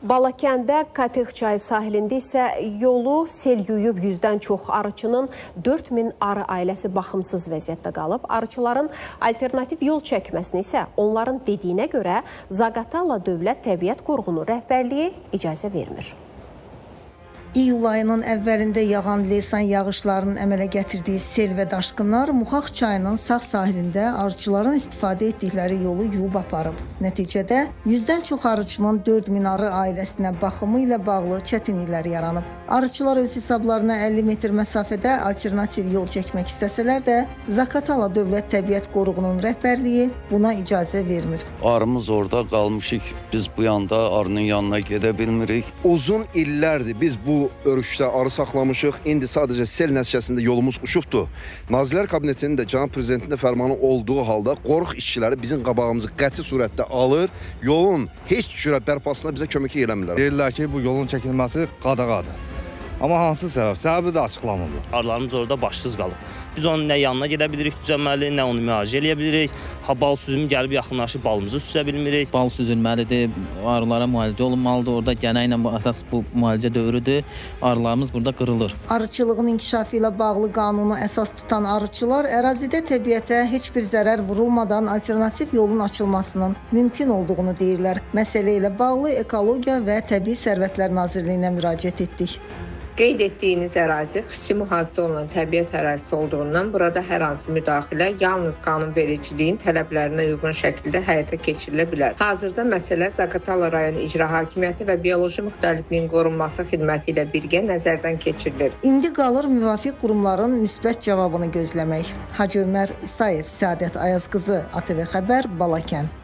Balakəndə Qatex çayı sahilində isə yolu sel yuyub, 100-dən çox arıçının 4000 arı ailəsi baxımsız vəziyyətdə qalıb. Arıçıların alternativ yol çəkməsini isə onların dediyinə görə Zaqatala Dövlət Təbiət Qoruğunun rəhbərliyi icazə vermir. İyul ayının əvvəlində yağan leysan yağışlarının əmələ gətirdiyi sel və daşqınlar Muxax çayının sağ sahilində arıçıların istifadə etdikləri yolu yuyub aparıb. Nəticədə 100-dən çox arıçının 4000 arı ailəsinə baxımı ilə bağlı çətinliklər yaranıb. Arıçılar öz hesablarına 50 metr məsafədə alternativ yol çəkmək istəsələr də Zaqatala Dövlət Təbiət Qoruğunun rəhbərliyi buna icazə vermir. Arımız orada qalmışıq. Biz bu yanda arının yanına gedə bilmirik. Uzun illərdir biz bu örüşdə arı saxlamışıq. İndi sadəcə sel nəticəsində yolumuz uçubdur. Nazirlər Kabinetinin də cənab prezidentin də fərmanı olduğu halda qoruq işçiləri bizim qabağımızı qəti surətdə alır. Yolun heç cürə bərpasına bizə köməklik eləmirlər. Deyirlər ki, bu yolun çəkilməsi qadağadır. Amma hansı səbəb? Səbəbi də açıqlamırlar. Arılarımız orada başsız qalıb. Biz onun nə yanına gedə bilirik düzəlməli, nə onu müalicə eləyə bilirik. Ha bal süzümü gəlib yaxınlaşıb balımızı süzə bilmirik. Bal süzülməlidir, arılara müalicə olunmalıdır. Orada gənə ilə bu əsas bu müalicə dövrüdür. Arılarımız burada qırılır. Arıçılığın inkişafı ilə bağlı qanunu əsas tutan arıçılar ərazidə təbiətə heç bir zərər vurulmadan alternativ yolun açılmasının mümkün olduğunu deyirlər. Məsələ ilə bağlı Ekologiya və Təbii Sərvətlər Nazirliyinə müraciət etdik. Qeyd etdiyiniz ərazi xüsusi mühafizə olunan təbiət ərazisi olduğundan burada hər hansı müdaxilə yalnız qanunvericiliyin tələblərinə uyğun şəkildə həyata keçirilə bilər. Hazırda məsələ Zaqatala rayon İcra Hakimiyyəti və Bioloji Müxtəlifliyin Qorunması Xidməti ilə birgə nəzərdən keçirilir. İndi qalır müvafiq qurumların müsbət cavabını gözləmək. Hacı Ömər İsayev, Səadət Ayazqızı, ATV Xəbər, Balakən.